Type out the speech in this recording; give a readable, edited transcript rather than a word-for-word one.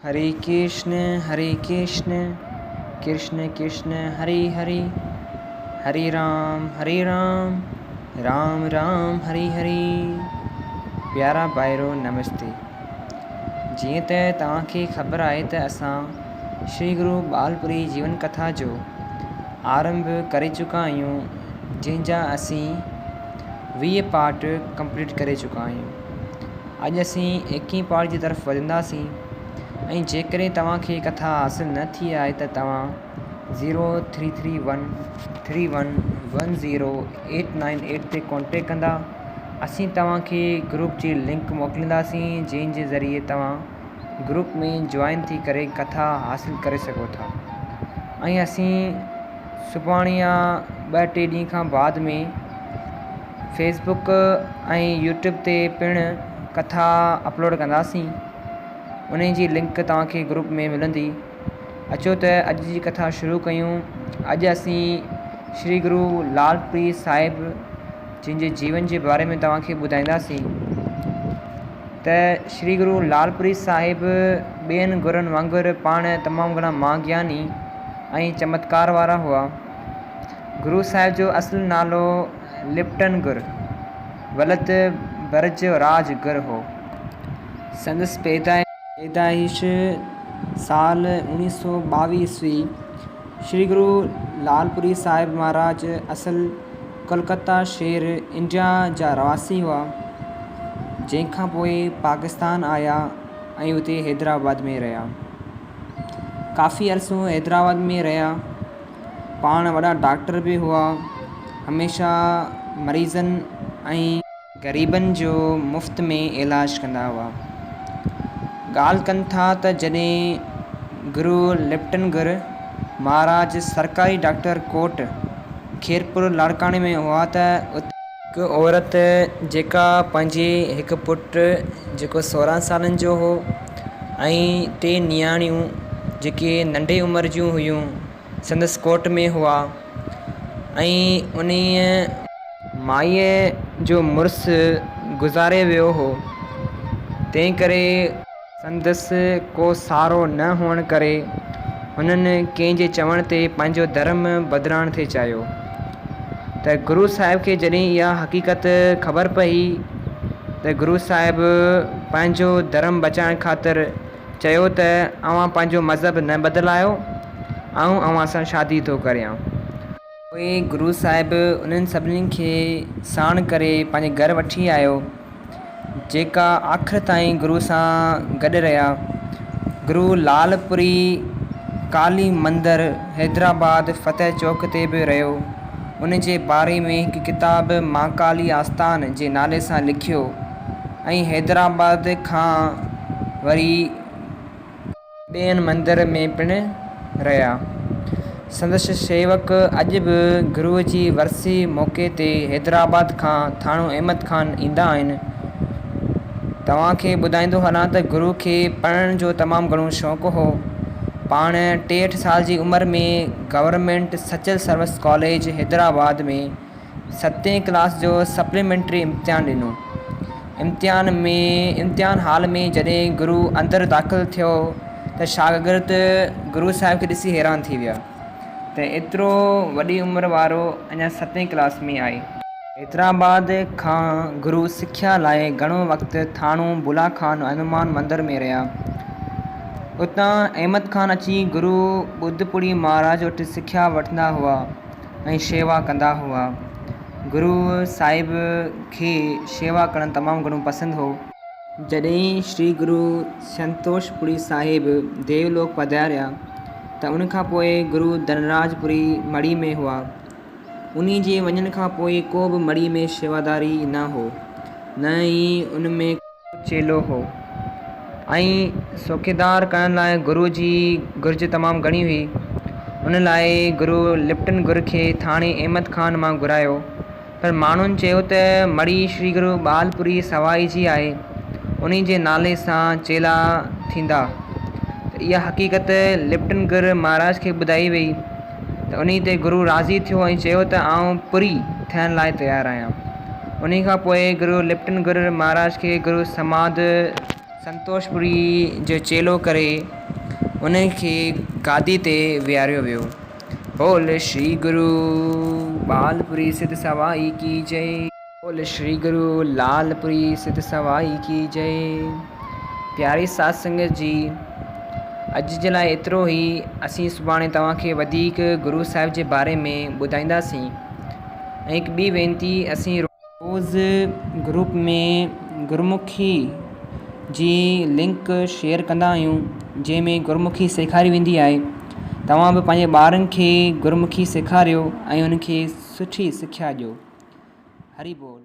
هري ڪرشن هري ڪرشن ڪرشن ڪرشن هري هري هري رام هري رام رام رام هري هري پيارا ڀائرو نمستي جيئن ته توهان کي خبر آهي ته اسان شري گرو ٻالپوري جيون ڪٿا جو آرنڀ ڪري چڪا آهيون جنهن جا اسين 20 پارٽ ڪمپليٽ ڪري چڪا آهيون. اڄ اسين ايڪيهين پارٽ جي طرف وڌنداسين ۽ جيڪڏهن توهان کي ڪٿا حاصل نه ٿي آهي ته توهان zero three three one three one one zero eight nine eight تي ڪانٽيڪٽ ڪندا. اسين توهان کي گروپ جي لنڪ موڪلينداسين جنهن جي ذريعي توهان گروپ ۾ جوائن ٿي ڪري ڪٿا حاصل ڪري سگهو ٿا ۽ اسين سڀاڻي يا ٻه ٽي ڏينهن کان بعد ۾ فيس بڪ ۽ يوٽيوب تي پڻ ڪٿا اپلوڊ ڪنداسين انهي جي لنڪ توهان کي گروپ ۾ ملندي اچو ته اڄ جي ڪٿا شروع ڪيون اڄ اسين شري گرو لال پري صاحب جن جي جيون جي باري ۾ توهان کي ٻڌائينداسين ته شري گرو لال پري صاحب ٻين گرن وانگر پاڻ تمام گهڻا مهاگياني ۽ چمتڪار وارا هئا. گرو صاحب جو اصل نالو لپٽن گر ولد برج راج گر هو. سندس پيدائش سال اوڻيهه سو ٻاويهه عيسوي شري گرو لالپوري صاحب مهاراج اصل ڪلڪتا شهر انڊيا جا رهواسي هئا، جنهن کان پوء پاڪستان آيا ۽ اتي حيدرآباد ۾ رهيا. ڪافي عرصو حيدرآباد ۾ رهيا. پاڻ وڏا ڊاڪٽر به هئا. هميشه مريضن ۽. غريبن جو مفت ۾ علاج ڪندا هئا. ڳالهه ڪن ٿا ته جڏهن گرو لپٽن گر مهاراج سرڪاري ڊاڪٽر ڪوٽ خيرپور لاڙڪاڻي ۾ هئا ته اتي. هڪ عورت جيڪا پنهنجي هڪ پٽ جيڪو 16 سالن جو هو ۽ ٽي نياڻيون جيڪي ننڍي عمر جون هيون سندس ڪوٽ ۾ هئا ۽ انهيء مائيء جو مڙس گذاري ويو هو تنهن ڪري سندس ڪو سهارو نه هئڻ ڪري هنن ڪنهن جي چوڻ تي پنهنجو ڌرم بدلائڻ ٿي چاهيو ته گرو صاحب کي جڏهن اها حقيقت خبر پئي ته گرو صاحب پنهنجو ڌرم بچائڻ خاطر چيو ته اوهان پنهنجو مذهب نه بدلايو آئون اوهان سان شادي ٿو ڪريان. پوء گرو صاحب انهن سڀني کي ساڻ ڪري پنهنجي گهر وٺي آيو، جيڪا آخر تائين گرو سان گڏ رهيا. گرو لال پوري ڪالي مندر حيدرآباد فتح چوڪ تي به رهيو. ان جي باري ۾ هڪ ڪتاب مهاڪالي آستان جي نالي سان لکيو ۽ حيدرآباد کان وري. ٻين مندر ۾ پڻ رهيا. سندس شيوڪ اڄ به گروء جي ورسي موقعي تي حيدرآباد کان ٿاڻو احمد خان ايندا آهن. توهان کي ٻڌائيندو هلان ته گرو کي پڙهڻ جو تمام گهڻو شوق هو. پاڻ 63 سال جي عمر ۾ government Sachal service college Hyderabad ۾ ستين ڪلاس جو سپليمينٽري امتحان ڏنو. امتحان ۾ امتحان هال ۾ جڏهن گرو اندر داخل ٿيو ته شاگرد گرو صاحب کي ڏسي حيران ٿي ويا ته ايترو وڏي عمر وارو اڃا ستين ڪلاس ۾ آهي. حيدرآباد کان گرو سکيا لاء گهڻو وقت ٿاڻو بولا خان هنومان مندر ۾ رهيا. اتان احمد خان اچي گرو ٻڌپوري مهاراج وٽ سکيا وٺندا هئا. ۽ شيوا ڪندا هئا. گرو صاحب کي شيوا ڪرڻ تمام گهڻو پسند هو. جڏهن شري گرو سنتوش پوري صاحب ديولوڪ پڌاريا ته ان کان پوء گرو ڌنراج پوري مڙهي ۾ هئا. انهي جي وڃڻ کان پوء ڪو به مڙهي ۾ شيواداري نه هو، نه ئي ان ۾. چيلو هو ۽ سوکيدار ڪرڻ لاء گرو جي گهرج تمام گهڻي هئي. ان لاء گرو لپٽن گر کي ٿاڻي احمد خان مان گهرايو، پر ماڻهن چيو ته مڙهي شري گرو ٻالپوري سوائي جي آهي، انهي جي نالي سان چيلا ٿيندا ته اها حقيقت لپٽن گر مهاراج کي ٻڌائي ويئي ته انهي تي گرو راضي ٿيو ۽ چيو ته آئون پوري ٿيڻ لاء تيار آهيان. انهي کان پوء گرو لپٽن گر مهاراج کي گرو سماڌ سنتوشپوري جو چيلو ڪري ان کي گادي تي ويهاريو ويو. بول شري گرو بالپوري سڌ سوائي ڪي جئي. بول شري گرو لالپوري سڌ سوائي ڪي جئي. پياري ساڌ سنگت جي اڄ جي لاء ايترو ئي اسين سڀاڻي توهان کي وڌيڪ گرو صاحب جي باري ۾ ٻڌائينداسين ۽ هڪ ٻي وينتي اسين روز گروپ ۾ گرمکي جي لنڪ شيئر ڪندا آهيون جنهن ۾ گرمکي سيکاري ويندي آهي توهان به پنهنجي ٻارن کي گرمکي سيکاريو ۽ انهن کي سٺي سکيا ڏيو هري بول.